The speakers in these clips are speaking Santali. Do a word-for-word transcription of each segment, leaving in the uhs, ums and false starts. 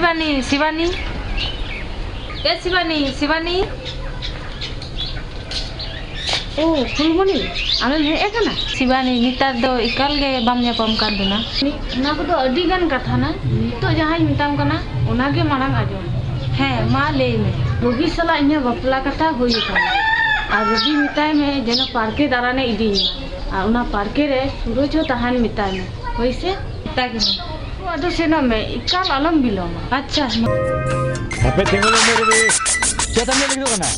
ᱥᱤᱵᱟᱱᱤ, ᱥᱤᱵᱟᱱᱤ᱾ ᱮ ᱥᱤᱵᱟᱱᱤ, ᱥᱤᱵᱟᱱᱤ᱾ ᱳ, ᱯᱷᱩᱞᱢᱚᱱᱤ, ᱟᱢᱮᱢ ᱦᱮᱡ ᱟᱠᱟᱱᱟ? ᱥᱤᱵᱟᱱᱤ, ᱱᱮᱛᱟᱨ ᱫᱚ ᱮᱠᱟᱞ ᱜᱮ ᱵᱟᱢ ᱧᱟᱯᱟᱢ ᱠᱟᱱ ᱛᱟᱦᱮᱱᱟ᱾ ᱚᱱᱟ ᱠᱚᱫᱚ ᱟᱹᱰᱤ ᱜᱟᱱ ᱠᱟᱛᱷᱟ ᱱᱟ᱾ ᱱᱤᱛᱚᱜ ᱡᱟᱦᱟᱸᱧ ᱢᱮᱛᱟᱢ ᱠᱟᱱᱟ, ᱚᱱᱟ ᱜᱮ ᱢᱟᱲᱟᱝ ᱟᱸᱡᱚᱢ᱾ ᱦᱮᱸ, ᱢᱟ ᱞᱟᱹᱭ ᱢᱮ᱾ ᱨᱚᱵᱤ ᱥᱟᱞᱟᱜ ᱤᱧᱟᱹᱜ ᱵᱟᱯᱞᱟ ᱠᱟᱛᱷᱟ ᱦᱩᱭ ᱟᱠᱟᱱᱟ᱾ ᱟᱨ ᱨᱚᱵᱤ ᱢᱮᱛᱟᱭ ᱢᱮ ᱡᱮᱱᱚ ᱯᱟᱨᱠᱮ ᱫᱟᱬᱟᱱᱮ ᱤᱫᱤᱧ ᱢᱟ᱾ ᱟᱨ ᱚᱱᱟ ᱯᱟᱨᱠᱮ ᱨᱮ ᱥᱩᱨᱚᱡᱽ ᱦᱚᱸ ᱛᱟᱦᱮᱱ ᱢᱮᱛᱟᱭ ᱢᱮ᱾ ᱦᱳᱭ ᱥᱮ? ᱢᱮᱛᱟᱭ ᱠᱟᱹᱱᱟᱹᱧ᱾ ᱟᱫᱚ ᱥᱮᱱᱚᱜ ᱢᱮ, ᱮᱠᱟᱞ ᱟᱞᱚᱢ ᱵᱤᱞᱚᱢᱟ᱾ ᱟᱪᱪᱷᱟ᱾ ᱦᱟᱯᱮ ᱛᱤᱸᱜᱩ ᱞᱮᱱ ᱢᱮ ᱨᱚᱵᱤ᱾ ᱪᱮᱫ ᱮᱢ ᱞᱟᱹᱭ ᱞᱟᱹᱜᱤᱫᱚᱜ ᱠᱟᱱᱟ?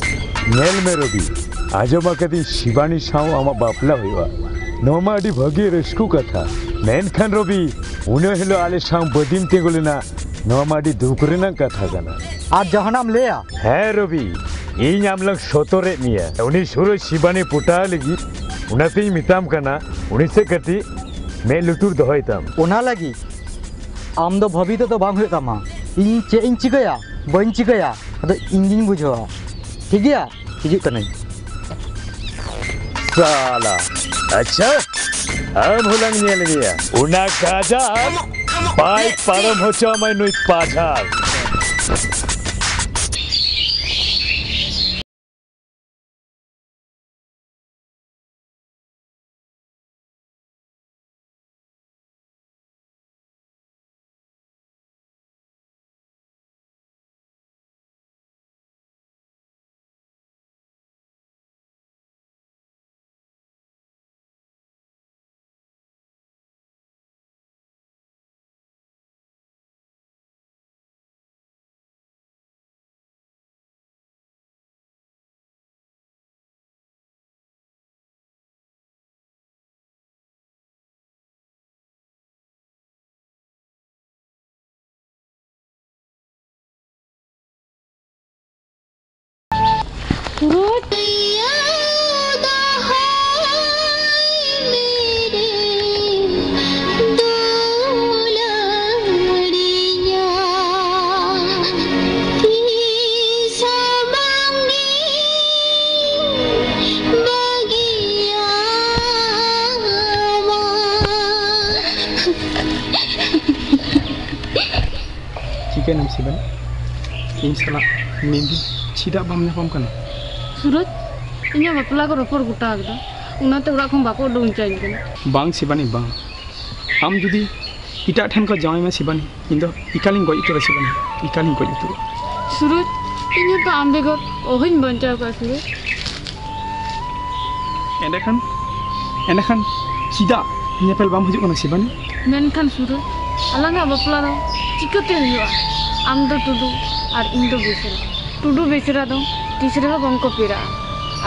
ᱧᱮᱞ ᱢᱮ ᱨᱚᱵᱤ, ᱟᱸᱡᱚᱢ ᱟᱠᱟᱫᱤᱧ ᱥᱤᱵᱟᱱᱤ ᱥᱟᱶ ᱟᱢᱟᱜ ᱵᱟᱯᱞᱟ ᱦᱩᱭᱩᱜᱼᱟ᱾ ᱱᱚᱣᱟ ᱢᱟ ᱟᱹᱰᱤ ᱵᱷᱟᱹᱜᱤ ᱨᱟᱹᱥᱠᱟᱹ ᱠᱟᱛᱷᱟ᱾ ᱢᱮᱱᱠᱷᱟᱱ ᱨᱚᱵᱤ, ᱩᱱᱟᱹ ᱦᱤᱞᱳᱜ ᱟᱞᱮ ᱥᱟᱶ ᱵᱟᱹᱫᱤᱢ ᱛᱤᱸᱜᱩ ᱞᱮᱱᱟ, ᱱᱚᱣᱟ ᱢᱟ ᱟᱹᱰᱤ ᱫᱩᱠ ᱨᱮᱱᱟᱜ ᱠᱟᱛᱷᱟ ᱠᱟᱱᱟ᱾ ᱟᱨ ᱡᱟᱦᱟᱱᱟᱜ ᱮᱢ ᱞᱟᱹᱭᱟ? ᱦᱮᱸ ᱨᱚᱵᱤ, ᱤᱧ ᱟᱢ ᱞᱟᱝ ᱥᱚᱛᱚᱨᱮᱫ ᱢᱮᱭᱟ᱾ ᱩᱱᱤ ᱥᱩᱨᱚᱡᱽ ᱥᱤᱵᱟᱱᱤ ᱯᱚᱴᱟᱣ ᱞᱟᱹᱜᱤᱫ, ᱚᱱᱟᱛᱮᱧ ᱢᱮᱛᱟᱢ ᱠᱟᱱᱟ, ᱩᱱᱤ ᱥᱮᱫ ᱠᱟᱹᱴᱤᱡ ᱢᱮᱫ ᱞᱩᱛᱩᱨ ᱫᱚᱦᱚᱭ ᱛᱟᱢ᱾ ᱚᱱᱟ ᱞᱟᱹᱜᱤᱫ ᱟᱢ ᱫᱚ ᱵᱷᱟᱹᱵᱤ ᱛᱮᱫᱚ ᱵᱟᱝ ᱦᱩᱭᱩᱜ ᱛᱟᱢᱟ᱾ ᱤᱧ ᱪᱮᱫ ᱤᱧ ᱪᱤᱠᱟᱹᱭᱟ, ᱵᱟᱹᱧ ᱪᱤᱠᱟᱹᱭᱟ, ᱟᱫᱚ ᱤᱧ ᱜᱤᱧ ᱵᱩᱡᱷᱟᱹᱣᱟ᱾ ᱴᱷᱤᱠ ᱜᱮᱭᱟ, ᱦᱤᱡᱩᱜ ᱠᱟᱹᱱᱟᱹᱧ᱾ ᱥᱟᱞᱟ, ᱟᱪᱪᱷᱟ, ᱟᱢ ᱦᱚᱞᱟᱝ ᱧᱮᱞ ᱢᱮᱭᱟ᱾ ᱚᱱᱟ ᱠᱟᱡᱟᱞ ᱵᱟᱭ ᱯᱟᱨᱚᱢ ᱦᱚᱪᱚ ᱟᱢᱟᱭ ᱱᱩᱭ ᱯᱟᱡᱷᱟᱲ᱾ ᱪᱮᱫ ᱠᱮᱱᱮᱢ ᱥᱤᱵᱟᱱᱤ, ᱤᱧ ᱥᱟᱞᱟᱜ ᱱᱤᱫᱤ ᱪᱮᱫᱟᱜ ᱵᱟᱢ ᱧᱟᱯᱟᱢ ᱠᱟᱱᱟ? ᱥᱩᱨᱚᱡᱽ, ᱤᱧᱟᱹᱜ ᱵᱟᱯᱞᱟ ᱠᱚ ᱨᱚᱯᱚᱲ ᱜᱚᱴᱟ ᱟᱠᱟᱫᱟ, ᱚᱱᱟᱛᱮ ᱚᱲᱟᱜ ᱠᱷᱚᱱ ᱵᱟᱠᱚ ᱩᱰᱩᱝ ᱦᱚᱪᱚᱧ ᱠᱟᱱᱟ᱾ ᱵᱟᱝ ᱥᱤᱵᱟᱱᱤ, ᱵᱟᱝ᱾ ᱟᱢ ᱡᱩᱫᱤ ᱮᱴᱟᱜ ᱴᱷᱮᱱ ᱠᱚ ᱡᱟᱶᱟᱭ ᱢᱮ ᱥᱤᱵᱟᱱᱤ, ᱤᱧ ᱫᱚ ᱮᱠᱟᱞᱤᱧ ᱜᱚᱡ ᱩᱛᱟᱹᱨᱟ ᱥᱤᱵᱟᱱᱤ, ᱮᱠᱟᱞᱤᱧ ᱜᱚᱡ ᱩᱛᱟᱹᱨᱟ᱾ ᱥᱩᱨᱚᱡᱽ, ᱤᱧ ᱦᱚᱸᱛᱚ ᱟᱢ ᱵᱮᱜᱚᱨ ᱚᱦᱚᱧ ᱵᱟᱧᱪᱟᱣ ᱠᱚᱜᱼᱟ ᱥᱩᱨᱚᱡᱽ᱾ ᱮᱸᱰᱮᱠᱷᱟᱱ, ᱮᱸᱰᱮᱠᱷᱟᱱ ᱪᱮᱫᱟᱜ ᱧᱮᱯᱮᱞ ᱵᱟᱢ ᱦᱤᱡᱩᱜ ᱠᱟᱱᱟ ᱥᱤᱵᱟᱱᱤ? ᱢᱮᱱᱠᱷᱟᱱ ᱥᱩᱨᱚᱡᱽ, ᱟᱞᱟᱝᱟᱜ ᱵᱟᱯᱞᱟ ᱫᱚ ᱪᱤᱠᱟᱹᱛᱮ ᱦᱩᱭᱩᱜᱼᱟ? ᱟᱢ ᱫᱚ ᱴᱩᱰᱩ ᱟᱨ ᱤᱧ ᱫᱚ ᱵᱮᱥᱨᱟ᱾ ᱴᱩᱰᱩ ᱵᱮᱥᱨᱟ ᱫᱚ ᱛᱤᱥ ᱨᱮᱦᱚᱸ ᱵᱟᱝ ᱠᱚ ᱯᱮᱲᱟᱜᱼᱟ᱾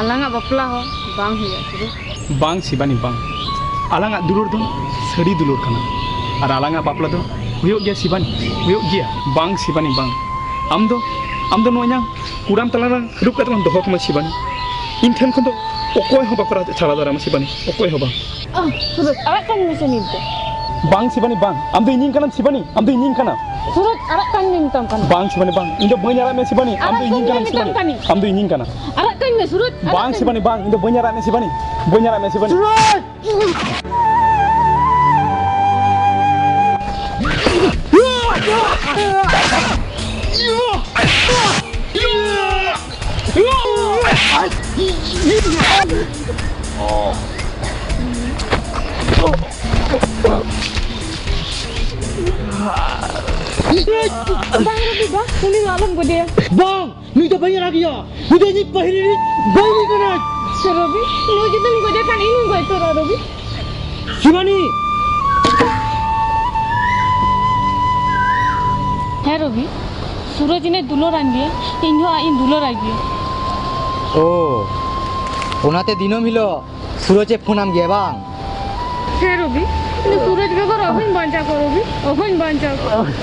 ᱟᱞᱟᱝᱟᱜ ᱵᱟᱯᱞᱟ ᱦᱚᱸ ᱵᱟᱝ ᱦᱩᱭᱩᱜᱼᱟ ᱥᱩᱨᱚᱡᱽ᱾ ᱵᱟᱝ ᱥᱤᱵᱟᱱᱤ, ᱵᱟᱝ᱾ ᱟᱞᱟᱝᱟᱜ ᱫᱩᱞᱟᱹᱲ ᱫᱚ ᱥᱟᱹᱨᱤ ᱫᱩᱞᱟᱹᱲ ᱠᱟᱱᱟ᱾ ᱟᱨ ᱟᱞᱟᱝᱟᱜ ᱵᱟᱯᱞᱟ ᱫᱚ ᱦᱩᱭᱩᱜ ᱜᱮᱭᱟ ᱥᱤᱵᱟᱱᱤ, ᱦᱩᱭᱩᱜ ᱜᱮᱭᱟ᱾ ᱵᱟᱝ ᱥᱤᱵᱟᱱᱤ, ᱵᱟᱝ᱾ ᱟᱢ ᱫᱚ, ᱟᱢ ᱫᱚ ᱱᱚᱣᱟ ᱤᱧᱟᱝ ᱠᱩᱲᱟᱢ ᱛᱟᱞᱟ ᱨᱮ ᱦᱟᱹᱨᱩᱵ ᱠᱟᱛᱮ ᱞᱟᱝ ᱫᱚᱦᱚ ᱠᱟᱢᱟ ᱥᱤᱵᱟᱱᱤ᱾ ᱤᱧ ᱴᱷᱮᱱ ᱠᱷᱚᱱ ᱫᱚ ᱚᱠᱚᱭ ᱦᱚᱸ ᱵᱟᱠᱚ ᱪᱷᱟᱲᱟ ᱫᱟᱲᱮᱭᱟᱢᱟ ᱥᱤᱵᱟᱱᱤ, ᱚᱠᱚᱭ ᱦᱚᱸ ᱵᱟᱝ᱾ ᱟᱦ, ᱥᱩᱨᱚᱡᱽ, ᱟᱲᱟᱜ ᱠᱟᱹᱧ ᱢᱮᱥᱮ ᱱᱤᱛ ᱫᱚ᱾ ᱵᱟᱝ ᱥᱤᱵᱟᱱᱤ, ᱵᱟᱝ᱾ ᱟᱢ ᱫᱚ ᱤᱧᱤᱧ ᱠᱟᱱᱟᱢ ᱥᱤᱵᱟᱱᱤ, ᱟᱢ ᱫᱚ ᱤᱧᱤᱧ ᱠᱟᱱᱟ᱾ ᱥᱩᱨᱚᱡᱽ, ᱟᱲᱟᱜ ᱠᱟᱹᱧ ᱢᱮ ᱢᱮᱛᱟᱢ ᱠᱟᱱᱟ᱾ ᱵᱟᱝ ᱥᱤᱵᱟᱱᱤ, ᱵᱟᱝ᱾ ᱤᱧ ᱫᱚ ᱵᱟᱹᱧ ᱟᱲᱟᱜ ᱢᱮᱭᱟ ᱥᱤᱵᱟᱱᱤ, ᱟᱢ ᱫᱚ ᱟᱲᱟᱜ ᱤᱧᱤᱧ ᱠᱟᱹᱧ ᱢᱮ ᱠᱟᱱᱟᱢ ᱢᱮᱛᱟᱢ ᱥᱤᱵᱟᱱᱤ᱾ ᱠᱟᱹᱱᱟᱹᱧ᱾ ᱟᱢ ᱫᱚ ᱤᱧᱤᱧ ᱠᱟᱱᱟ᱾ ᱟᱲᱟᱜ ᱠᱟᱹᱧ ᱢᱮ ᱥᱩᱨᱚᱡᱽ, ᱟᱲᱟᱜ ᱵᱟᱝ ᱠᱟᱹᱧ ᱢᱮ᱾ ᱥᱤᱵᱟᱱᱤ, ᱵᱟᱝ᱾ ᱤᱧ ᱫᱚ ᱵᱟᱹᱧ ᱟᱲᱟᱜ ᱢᱮᱭᱟ ᱥᱤᱵᱟᱱᱤ, ᱵᱟᱹᱧ ᱟᱲᱟᱜ ᱢᱮᱭᱟ ᱥᱤᱵᱟᱱᱤ᱾ ᱥᱩᱨᱚᱡᱽ! ᱵᱟᱝ ᱨᱮ ᱵᱟᱵᱟ, ᱩᱱᱤ ᱫᱚ ᱟᱞᱚᱢ ᱜᱚᱡᱮᱭᱟ᱾ ᱵᱟᱝ, ᱱᱩᱭ ᱫᱚ ᱵᱟᱹᱧ ᱟᱲᱟᱜᱮᱭᱟ᱾ ᱱᱩᱭ ᱫᱚ ᱤᱧᱤᱡ ᱯᱟᱹᱦᱤᱞ ᱨᱤᱱᱤᱡ ᱵᱟᱹᱭᱨᱤ ᱠᱟᱱᱟᱭ᱾ ᱨᱚᱵᱤ, ᱱᱩᱭ ᱡᱩᱫᱤᱢ ᱜᱚᱡᱮ ᱠᱷᱟᱱ ᱤᱧ ᱦᱚᱸᱧ ᱜᱚᱡ ᱩᱛᱟᱹᱨᱚᱜᱼᱟ, ᱨᱚᱵᱤ᱾ ᱥᱤᱵᱟᱱᱤ! ᱦᱮᱸ ᱨᱚᱵᱤ, ᱥᱩᱨᱚᱡᱽ ᱤᱧᱮ ᱫᱩᱞᱟᱹᱲᱟᱹᱧ ᱜᱮᱭᱟ, ᱤᱧ ᱦᱚᱸ ᱟᱡ ᱤᱧ ᱫᱩᱞᱟᱹᱲᱟᱭ ᱜᱮᱭᱟ᱾ ᱳ, ᱚᱱᱟᱛᱮ ᱫᱤᱱᱟᱹᱢ ᱦᱤᱞᱳᱜ ᱥᱩᱨᱚᱡᱽ ᱮ ᱯᱷᱳᱱ ᱟᱢ ᱜᱮᱭᱟ ᱵᱟᱝ? ᱦᱮᱸ ᱨᱚᱵᱤ, ᱤᱧ ᱫᱚ ᱥᱩᱨᱚᱡᱽ ᱵᱮᱜᱚᱨ ᱚᱦᱚᱧ ᱵᱟᱧᱪᱟᱣ ᱠᱚᱜᱼᱟ ᱨᱚᱵᱤ, ᱚᱦᱚᱧ ᱵᱟᱧᱪᱟᱣ ᱠᱚᱜᱼᱟ᱾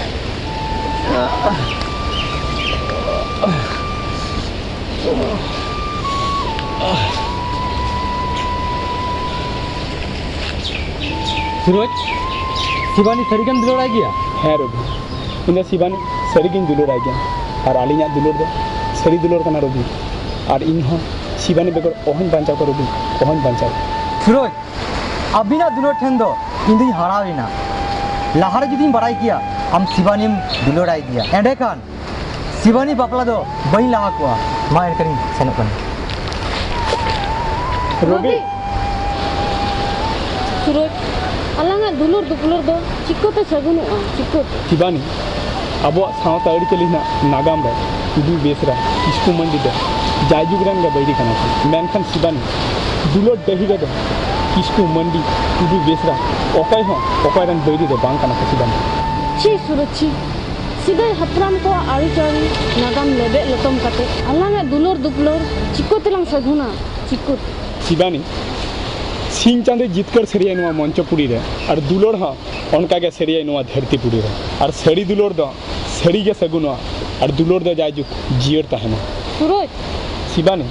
ᱥᱩᱨᱚᱡᱽ, ᱥᱤᱵᱟᱱᱤ ᱥᱟᱹᱨᱤᱜᱮᱢ ᱫᱩᱞᱟᱹᱲᱟᱭ ᱜᱮᱭᱟ? ᱦᱮᱸ ᱨᱚᱵᱤ, ᱤᱧ ᱫᱚ ᱥᱤᱵᱟᱱᱤ ᱥᱟᱹᱨᱤᱜᱤᱧ ᱫᱩᱞᱟᱹᱲᱟᱭ ᱜᱮᱭᱟ᱾ ᱟᱨ ᱟᱹᱞᱤᱧᱟᱜ ᱫᱩᱞᱟᱹᱲ ᱫᱚ ᱥᱟᱹᱨᱤ ᱫᱩᱞᱟᱹᱲ ᱠᱟᱱᱟ ᱨᱚᱵᱤ᱾ ᱟᱨ ᱤᱧ ᱦᱚᱸ ᱥᱤᱵᱟᱱᱤ ᱵᱮᱜᱚᱨ ᱚᱦᱚᱧ ᱵᱟᱧᱪᱟᱣ ᱠᱚᱜᱼᱟ ᱨᱚᱵᱤ, ᱚᱦᱚᱧ ᱵᱟᱧᱪᱟᱣ᱾ ᱥᱩᱨᱚᱡᱽ, ᱟᱹᱵᱤᱱᱟᱜ ᱫᱩᱞᱟᱹᱲ ᱴᱷᱮᱱ ᱫᱚ ᱤᱧ ᱫᱩᱧ ᱦᱟᱨᱟᱣ ᱮᱱᱟ᱾ ᱞᱟᱦᱟᱨᱮ ᱡᱩᱫᱤᱧ ᱵᱟᱲᱟᱭ ᱠᱮᱭᱟ, ᱟᱢ ᱥᱤᱵᱟᱱᱤᱢ ᱫᱩᱞᱟᱹᱲᱟᱭ ᱜᱮᱭᱟ, ᱮᱸᱰᱮᱠᱷᱟᱱ ᱥᱤᱵᱟᱱᱤ ᱵᱟᱯᱞᱟ ᱫᱚ ᱵᱟᱹᱧ ᱞᱟᱦᱟ ᱠᱚᱣᱟ᱾ ᱢᱟ ᱮᱱᱠᱷᱟᱱᱤᱧ ᱥᱮᱱᱚᱜ ᱠᱟᱱᱟ᱾ ᱨᱚᱵᱤ᱾ ᱨᱚᱵᱤ᱾ ᱥᱩᱨᱚᱡᱽ, ᱟᱞᱟᱝᱟᱜ ᱫᱩᱞᱟᱹᱲ ᱫᱩᱯᱞᱟᱹᱲ ᱫᱚ ᱪᱤᱠᱟᱹᱛᱮ ᱥᱟᱹᱜᱩᱱᱚᱜᱼᱟ? ᱪᱤᱠᱟᱹᱛᱮ? ᱥᱤᱵᱟᱱᱤ, ᱟᱵᱚᱣᱟᱜ ᱥᱟᱶᱛᱟ ᱟᱹᱨᱤᱪᱟᱹᱞᱤ ᱨᱮᱱᱟᱜ ᱱᱟᱜᱟᱢ ᱨᱮ ᱩᱫᱩᱜ ᱵᱮᱥᱨᱟ ᱠᱤᱥᱠᱩ ᱢᱟᱹᱱᱰᱤ ᱫᱚ ᱡᱟᱭᱡᱩᱜᱽ ᱨᱮᱱ ᱜᱮ ᱵᱟᱹᱭᱨᱤ ᱠᱟᱱᱟ ᱠᱚ, ᱢᱮᱱᱠᱷᱟᱱ ᱥᱤᱵᱟᱱᱤ, ᱫᱩᱞᱟᱹᱲ ᱰᱟᱹᱦᱤ ᱨᱮᱫᱚ ᱠᱤᱥᱠᱩ ᱢᱟᱹᱱᱰᱤ ᱩᱫᱩᱜ ᱵᱮᱥᱨᱟ ᱚᱠᱚᱭ ᱦᱚᱸ ᱚᱠᱚᱭ ᱨᱮᱱ ᱵᱟᱹᱭᱨᱤ ᱫᱚ ᱵᱟᱝ ᱠᱟᱱᱟ ᱠᱚ ᱥᱤᱵᱟᱱᱤ᱾ ᱪᱷᱤ ᱥᱩᱨᱚᱡᱽ ᱪᱷᱤ, ᱥᱮᱫᱟᱭ ᱦᱟᱯᱲᱟᱢ ᱠᱚᱣᱟᱜ ᱟᱹᱨᱤᱪᱟᱹᱞᱤ ᱱᱟᱜᱟᱢ ᱞᱮᱵᱮᱫ ᱞᱚᱴᱚᱢ ᱠᱟᱛᱮ ᱟᱞᱟᱝᱟᱜ ᱫᱩᱞᱟᱹᱲ ᱫᱩᱯᱞᱟᱹᱲ ᱪᱤᱠᱟᱹ ᱛᱮᱞᱟᱝ ᱥᱟᱹᱜᱩᱱᱟ? ᱪᱤᱠᱟᱹ? ᱥᱤᱵᱟᱱᱤ, ᱥᱤᱧ ᱪᱟᱸᱫᱚᱭ ᱡᱤᱛᱠᱟᱹᱨ ᱥᱟᱹᱨᱤᱭᱟᱭ ᱱᱚᱣᱟ ᱢᱚᱧᱪᱚᱯᱩᱨᱤ ᱨᱮ, ᱟᱨ ᱫᱩᱞᱟᱹᱲ ᱦᱚᱸ ᱚᱱᱠᱟ ᱜᱮ ᱥᱟᱹᱨᱤᱭᱟᱭ ᱱᱚᱣᱟ ᱫᱷᱟᱹᱨᱛᱤ ᱯᱩᱨᱤ ᱨᱮ᱾ ᱟᱨ ᱥᱟᱹᱨᱤ ᱫᱩᱞᱟᱹᱲ ᱫᱚ ᱥᱟᱹᱨᱤ ᱜᱮ ᱥᱟᱹᱜᱩᱱᱚᱜᱼᱟ, ᱟᱨ ᱫᱩᱞᱟᱹᱲ ᱫᱚ ᱡᱟᱭᱡᱩᱜᱽ ᱡᱤᱭᱟᱹᱲ ᱛᱟᱦᱮᱱᱟ᱾ ᱥᱩᱨᱚᱡᱽ! ᱥᱤᱵᱟᱱᱤ,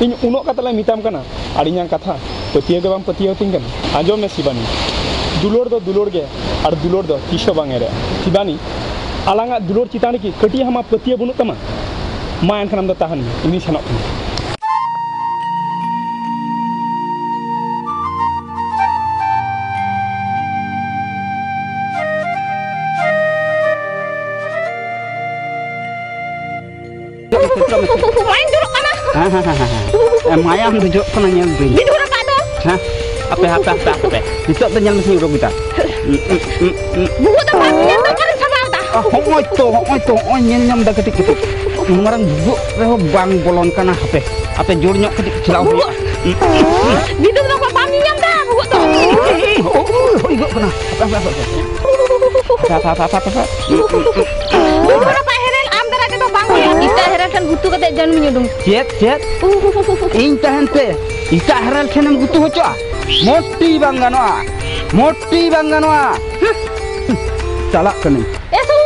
ᱤᱧ ᱩᱱᱟᱹᱜ ᱠᱟᱛᱷᱟ ᱞᱮ ᱢᱮᱛᱟᱢ ᱠᱟᱱᱟ, ᱟᱨ ᱤᱧᱟᱹᱜ ᱠᱟᱛᱷᱟ ᱯᱟᱹᱛᱭᱟᱹᱣ ᱜᱮ ᱵᱟᱢ ᱯᱟᱹᱛᱭᱟᱹᱣ ᱟᱹᱛᱤᱧ ᱠᱟᱱᱟ᱾ ᱟᱸᱡᱚᱢ ᱢᱮ ᱥᱤᱵᱟᱱᱤ, ᱫᱩᱞᱟᱹᱲ ᱫᱚ ᱫᱩᱞᱟᱹᱲ ᱜᱮ, ᱟᱨ ᱫᱩᱞᱟᱹᱲ ᱫᱚ ᱛᱤᱥ ᱦᱚᱸ ᱵᱟᱝ ᱮᱲᱮᱜᱼᱟ᱾ ᱥᱤᱵᱟᱱᱤ, ᱟᱞᱟᱝᱟᱜ ᱫᱩᱞᱟᱹᱲ ᱪᱮᱛᱟᱱ ᱨᱮᱠᱤ ᱠᱟᱹᱴᱤᱡ ᱦᱚᱸ ᱟᱢᱟᱜ ᱯᱟᱹᱛᱭᱟᱹᱣ ᱵᱟᱹᱱᱩᱜ ᱛᱟᱢᱟ? ᱢᱟ ᱮᱱᱠᱷᱟᱱ ᱟᱢ ᱫᱚ ᱛᱟᱦᱮᱱ ᱢᱮ, ᱤᱧᱤᱧ ᱥᱮᱱᱚᱜ ᱠᱟᱱᱟ᱾ ᱢᱟᱭᱟᱢ ᱡᱚᱨᱚᱜ ᱠᱟᱱᱟ᱾ ᱦᱮᱸ, ᱦᱮᱸ, ᱦᱮᱸ, ᱦᱮᱸ, ᱦᱮᱸ᱾ ᱮ, ᱢᱟᱭᱟᱢ ᱫᱚ ᱡᱚᱨᱚᱜ ᱠᱟᱱᱟ, ᱧᱮᱞ ᱵᱤᱱ᱾ ᱵᱤᱫᱩ ᱨᱟᱯᱟᱜ ᱫᱚ᱾ ᱦᱮᱸ? ᱦᱟᱯᱮ, ᱦᱟᱯᱮ, ᱦᱟᱯᱮ, ᱦᱟᱯᱮ᱾ ᱱᱤᱛᱚᱜ ᱫᱚ ᱧᱮᱞ ᱢᱮᱥᱮ, ᱨᱳᱜᱽ ᱮᱫᱟ᱾ ᱩᱸ, ᱩᱸ, ᱩᱸ, ᱩᱸ᱾ ᱵᱚᱦᱚᱜ ᱫᱚ ᱵᱟᱝ ᱧᱮᱞ ᱫᱚ ᱚᱠᱟᱨᱮ ᱥᱟᱢᱟᱣ ᱫᱟ? ᱟ, ᱦᱚᱸᱜᱼᱚᱭ ᱛᱚ, ᱦᱚᱸᱜᱼᱚᱭ ᱛᱚ, ᱦᱚᱸᱜᱼᱚᱭ ᱧᱮᱞ ᱧᱟᱢ ᱫᱟ ᱠᱟᱹᱴᱤᱡ, ᱠᱟᱹᱴᱤᱡ᱾ ᱩᱱ ᱢᱟᱨᱟᱝ ᱵᱷᱩᱜᱟᱹᱜ ᱨᱮᱦᱚᱸ ᱵᱟᱝ ᱵᱚᱞᱚᱱ ᱠᱟᱱᱟ᱾ ᱦᱟᱯᱮ, ᱦᱟᱯᱮ, ᱡᱳᱨ ᱧᱚᱜ ᱠᱟᱹᱴᱤᱡ ᱴᱷᱮᱞᱟᱣ ᱦᱩᱭᱩᱜᱼᱟ᱾ ᱵᱚᱦᱚᱜ᱾ ᱵᱤᱫᱩ ᱫᱚ ᱵᱟᱢ ᱧᱮᱞ ᱧᱟᱢ ᱫᱟ ᱵᱷᱩᱜᱟᱹᱜ ᱫᱚ? ᱦᱩᱭ ᱜᱚᱜ ᱠᱟᱱᱟ᱾ ᱦᱟᱯᱮ, ᱦᱟᱯᱮ, ᱦᱟᱯᱮ, ᱦᱟᱯᱮ᱾ ᱵᱤᱫᱩ ᱨᱟᱯᱟᱜ ᱦᱮᱨᱮᱞ ᱟᱢ ᱫᱟᱨᱟᱭ ᱛᱮᱫᱚ ᱵᱟᱝ ᱦᱩᱭᱩᱜᱼᱟ᱾ ᱮᱴᱟᱜ ᱦᱮᱨᱮᱞ ᱴᱷᱮᱱ ᱜᱩᱛᱩ ᱠᱟᱛᱮ ᱡᱟᱹᱱᱩᱢᱤᱧ ᱩᱰᱩᱝ᱾ ᱪᱮᱫ, ᱪᱮᱫ? ᱤᱧ ᱛᱟᱦᱮᱱ ᱛᱮ ᱮᱴᱟᱜ ᱦᱮᱨᱮᱞ ᱴᱷᱮᱱᱮᱢ ᱜᱩᱛᱩ ᱦᱚᱪᱚᱜᱼᱟ? ᱢᱚᱴᱤ ᱵᱟᱝ ᱜᱟᱱᱚᱜᱼᱟ, ᱢᱚᱴᱤ ᱵᱟᱝ ᱜᱟᱱᱚᱜᱼᱟ᱾ ᱦᱩᱸ᱾ ᱪᱟᱞᱟᱜ ᱠᱟᱹᱱᱟᱹᱧ᱾ ᱮ ᱥᱩ,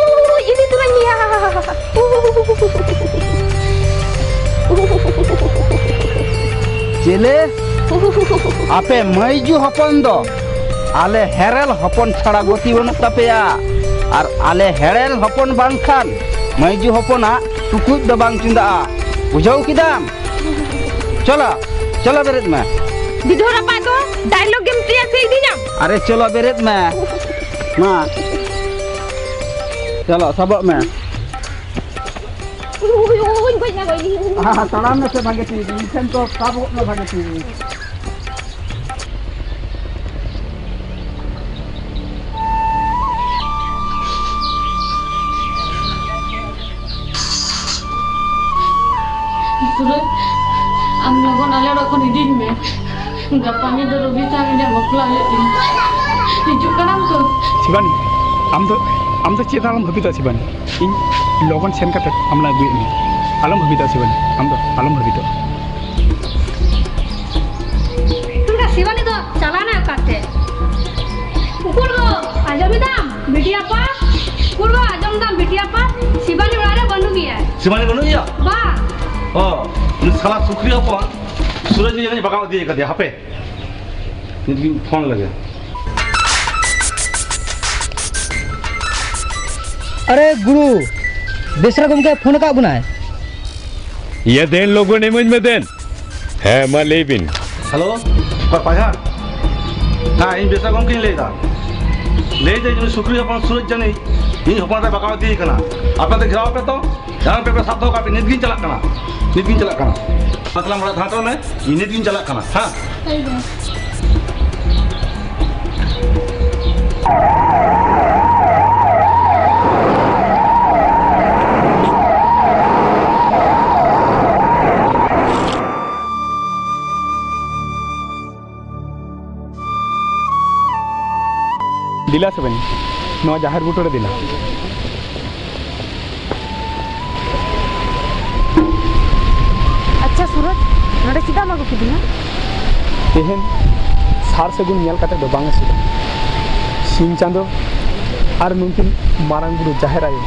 ᱤᱫᱤ ᱛᱚᱨᱟᱧ ᱜᱮᱭᱟ᱾ ᱪᱮᱞᱮ? ᱟᱯᱮ ᱢᱟᱹᱭᱡᱩ ᱦᱚᱯᱚᱱ ᱫᱚ ᱟᱞᱮ ᱦᱮᱨᱮᱞ ᱦᱚᱯᱚᱱ ᱪᱷᱟᱲᱟ ᱜᱚᱛᱤ ᱵᱟᱹᱱᱩᱜ ᱛᱟᱯᱮᱭᱟ᱾ ᱟᱨ ᱟᱞᱮ ᱦᱮᱨᱮᱞ ᱦᱚᱯᱚᱱ ᱵᱟᱝᱠᱷᱟᱱ ᱢᱟᱹᱭᱡᱩ ᱦᱚᱯᱚᱱᱟᱜ ᱴᱩᱠᱩᱡ ᱫᱚ ᱵᱟᱝ ᱪᱚᱸᱫᱟᱜᱼᱟ᱾ ᱵᱩᱡᱷᱟᱹᱣ ᱠᱮᱫᱟᱢ? ᱪᱚᱞᱚ, ᱪᱚᱞᱚ ᱵᱮᱨᱮᱫ ᱢᱮ᱾ ᱵᱤᱫᱷᱚ ᱨᱟᱯᱟᱜ ᱫᱚ ᱰᱟᱭᱞᱚᱜ ᱜᱮᱢ ᱛᱮᱭᱟᱨ ᱥᱮ ᱤᱫᱤᱧᱟᱢ? ᱟᱨᱮ ᱪᱚᱞᱚ ᱵᱮᱨᱮᱫ ᱢᱮ᱾ ᱢᱟ᱾ ᱪᱟᱞᱟᱜ, ᱥᱟᱵᱚᱜ ᱢᱮ᱾ ᱩᱭ, ᱩᱭ, ᱩᱭ, ᱜᱚᱡ ᱱᱟ, ᱜᱚᱡ ᱱᱟ᱾ ᱦᱮᱸ, ᱛᱟᱲᱟᱢ ᱢᱮᱥᱮ ᱵᱷᱟᱜᱮ ᱴᱷᱤᱠ, ᱤᱧ ᱴᱷᱮᱱ ᱠᱚ ᱥᱟᱵᱚᱜ ᱢᱮ ᱵᱷᱟᱜᱮ ᱴᱷᱤᱠ᱾ ᱥᱩᱨᱟᱡᱽ, ᱟᱢ ᱞᱚᱜᱚᱱ ᱟᱞᱮ ᱚᱲᱟᱜ ᱠᱷᱚᱱ ᱤᱫᱤᱧ ᱢᱮ᱾ ᱜᱟᱯᱟ ᱧᱤᱫᱟᱹ ᱨᱚᱵᱤ ᱥᱟᱶ ᱤᱧᱟᱹᱜ ᱵᱟᱯᱞᱟ ᱦᱩᱭᱩᱜ ᱛᱤᱧᱟ᱾ ᱦᱤᱡᱩᱜ ᱠᱟᱱᱟᱢ ᱛᱚ? ᱥᱤᱵᱟᱱᱤ, ᱟᱢ ᱫᱚ, ᱟᱢ ᱫᱚ ᱪᱮᱫ ᱟᱞᱚᱢ ᱵᱷᱟᱵᱤᱛᱚᱜᱼᱟ ᱥᱤᱵᱟᱱᱤ, ᱤᱧ ᱞᱚᱜᱚᱱ ᱥᱮᱱ ᱠᱟᱛᱮ ᱟᱢ ᱞᱟᱝ ᱟᱹᱜᱩᱭᱮᱫ ᱢᱮᱭᱟ᱾ ᱟᱞᱚᱢ ᱵᱷᱟᱵᱤᱛᱚᱜᱼᱟ ᱥᱤᱵᱟᱱᱤ, ᱟᱢ ᱫᱚ ᱟᱞᱚᱢ ᱵᱷᱟᱵᱤᱛᱚᱜᱼᱟ᱾ ᱩᱱᱤ ᱥᱤᱵᱟᱱᱤ ᱫᱚ ᱪᱟᱞᱟᱣᱱᱟᱭ ᱚᱠᱟᱛᱮ? ᱩᱠᱩᱨ ᱜᱚ, ᱟᱸᱡᱚᱢ ᱮᱫᱟᱢ? ᱵᱤᱴᱤ ᱟᱯᱟ, ᱩᱠᱩᱨ ᱜᱚ, ᱟᱸᱡᱚᱢ ᱮᱫᱟᱢ? ᱵᱤᱴᱤ ᱟᱯᱟ, ᱥᱤᱵᱟᱱᱤ ᱚᱲᱟᱜ ᱨᱮ ᱵᱟᱹᱱᱩᱜ ᱜᱮᱭᱟ᱾ ᱥᱤᱵᱟᱱᱤ ᱵᱟᱹᱱᱩᱜ ᱜᱮᱭᱟ? ᱵᱟ᱾ ᱚ, ᱩᱱᱤ ᱥᱟᱞᱟ ᱥᱩᱠᱨᱤ ᱦᱚᱯᱚᱱ ᱥᱩᱨᱟᱡᱽ ᱡᱟᱹᱱᱤᱡ ᱵᱟᱜᱟᱣ ᱤᱫᱤ ᱠᱟᱫᱮᱭᱟ᱾ ᱦᱟᱯᱮ, ᱱᱤᱛ ᱜᱤᱧ ᱯᱷᱳᱱ ᱞᱮᱜᱮ᱾ ᱟᱨᱮ ᱜᱩᱨᱩ, ᱵᱮᱥᱨᱟ ᱜᱚᱢᱠᱮ ᱯᱷᱳᱱ ᱟᱠᱟᱫ ᱵᱚᱱᱟᱭ᱾ ᱤᱭᱟᱹ ᱫᱮᱱ, ᱞᱚᱜᱚᱱ ᱤᱢᱟᱹᱧ ᱢᱮ ᱫᱮᱱ᱾ ᱦᱮᱸ, ᱢᱟ ᱞᱟᱹᱭ ᱵᱤᱱ᱾ ᱦᱮᱞᱳ, ᱚᱠᱚᱭ ᱯᱟᱭᱦᱟ? ᱦᱮᱸ, ᱤᱧ ᱵᱮᱥᱨᱟ ᱜᱚᱢᱠᱮᱧ ᱞᱟᱹᱭᱫᱟ᱾ ᱞᱟᱹᱭᱫᱟᱹᱧ, ᱩᱱᱤ ᱥᱩᱠᱨᱤ ᱦᱚᱯᱚᱱ ᱥᱩᱨᱟᱡᱽ ᱡᱟᱹᱱᱤᱡ ᱤᱧ ᱦᱚᱯᱚᱱ ᱨᱮ ᱵᱟᱜᱟᱣ ᱤᱫᱤᱭᱮ ᱠᱟᱱᱟ᱾ ᱟᱯᱮ ᱫᱚ ᱜᱷᱮᱨᱟᱣ ᱯᱮ ᱛᱚ᱾ ᱡᱟᱦᱟᱸ ᱯᱮ, ᱯᱮ ᱥᱟᱵ ᱫᱚᱦᱚ ᱠᱟᱜ ᱯᱮ, ᱱᱤᱛ ᱜᱤᱧ ᱪᱟᱞᱟᱜ ᱠᱟᱱᱟ, ᱱᱤᱛ ᱜᱤᱧ ᱪᱟᱞᱟᱜ ᱠᱟᱱᱟ᱾ ᱢᱟᱛᱞᱟᱢ ᱚᱲᱟᱜ ᱫᱷᱟᱨᱮ ᱢᱮ, ᱤᱧ ᱱᱤᱛ ᱜᱤᱧ ᱪᱟᱞᱟᱜ ᱠᱟᱱᱟ, ᱦᱮᱸ᱾ ᱦᱳᱭ ᱜᱚ᱾ ᱫᱮᱞᱟ ᱥᱮ ᱵᱟᱹᱧ, ᱱᱚᱣᱟ ᱡᱟᱦᱮᱨ ᱵᱩᱴᱟᱹ ᱨᱮ ᱫᱮᱞᱟ᱾ ᱟᱪᱪᱷᱟ ᱥᱩᱨᱚᱡᱽ, ᱱᱚᱰᱮ ᱪᱮᱫᱟᱜ ᱮᱢ ᱟᱹᱜᱩ ᱠᱤᱫᱤᱧᱟ? ᱛᱮᱦᱮᱧ ᱥᱟᱨ ᱥᱟᱹᱜᱩᱱ ᱧᱮᱞ ᱠᱟᱛᱮ ᱫᱚ ᱵᱟᱝ ᱟᱹᱥᱩᱞᱚᱜᱼᱟ᱾ ᱥᱤᱧ ᱪᱟᱸᱫᱚ ᱟᱨ ᱱᱩᱠᱤᱱ ᱢᱟᱨᱟᱝ ᱵᱩᱨᱩ ᱡᱟᱦᱮᱨ ᱟᱭᱳ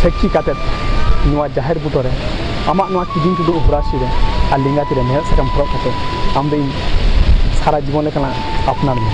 ᱥᱟᱹᱠᱷᱤ ᱠᱟᱛᱮ ᱱᱚᱣᱟ ᱡᱟᱦᱮᱨ ᱵᱩᱴᱟᱹ ᱨᱮ ᱟᱢᱟᱜ ᱱᱚᱣᱟ ᱠᱤᱫᱤᱧ ᱴᱩᱰᱩ ᱦᱚᱨᱟᱥᱤ ᱨᱮ ᱟᱨ ᱞᱮᱸᱜᱟ ᱛᱤ ᱨᱮ ᱢᱮᱲᱦᱮᱫ ᱥᱟᱠᱟᱢ ᱦᱚᱨᱚᱜ ᱠᱟᱛᱮ ᱟᱢ ᱫᱚ ᱤᱧ ᱥᱟᱨᱟ ᱡᱤᱵᱚᱱ ᱞᱮᱠᱟᱱᱟᱜ ᱟᱯᱱᱟᱨ ᱢᱮ᱾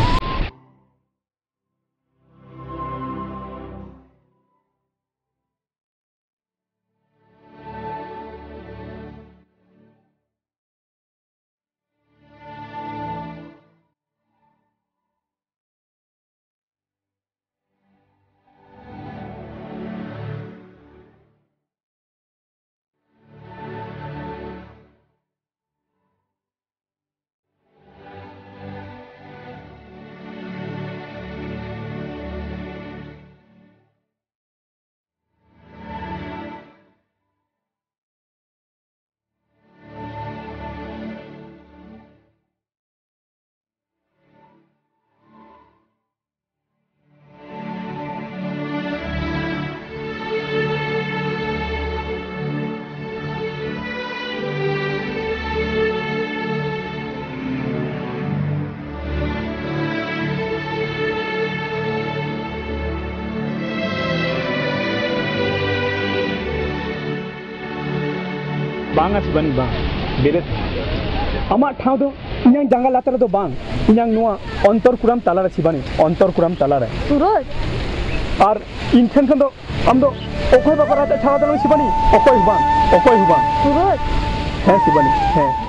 ᱵᱟᱝᱟ ᱥᱤᱵᱟᱱᱤ, ᱵᱟᱝ᱾ ᱵᱮᱨᱮᱫ᱾ ᱟᱢᱟᱜ ᱴᱷᱟᱶ ᱫᱚ ᱤᱧᱟᱝ ᱡᱟᱸᱜᱟ ᱞᱟᱛᱟᱨ ᱨᱮᱫᱚ ᱵᱟᱝ, ᱤᱧᱟᱝ ᱱᱚᱣᱟ ᱚᱱᱛᱚᱨ ᱠᱩᱲᱟᱢ ᱛᱟᱞᱟᱨᱮ ᱥᱤᱵᱟᱱᱤ, ᱚᱱᱛᱚᱨ ᱠᱩᱲᱟᱢ ᱛᱟᱞᱟᱨᱮ᱾ ᱥᱩᱨᱚᱡᱽ᱾ ᱟᱨ ᱤᱧ ᱴᱷᱮᱱ ᱠᱷᱚᱱ ᱫᱚ ᱟᱢ ᱫᱚ ᱚᱠᱚᱭ ᱵᱟᱠᱚ ᱨᱟᱜ ᱪᱷᱟᱲᱟ ᱫᱟᱲᱮᱭᱟᱢ ᱥᱤᱵᱟᱱᱤ? ᱚᱠᱚᱭ ᱦᱚᱸ ᱵᱟᱝ, ᱚᱠᱚᱭ ᱦᱚᱸ ᱵᱟᱝ᱾ ᱥᱩᱨᱚᱡᱽ᱾ ᱦᱮᱸ ᱥᱤᱵᱟᱱᱤ, ᱦᱮᱸ᱾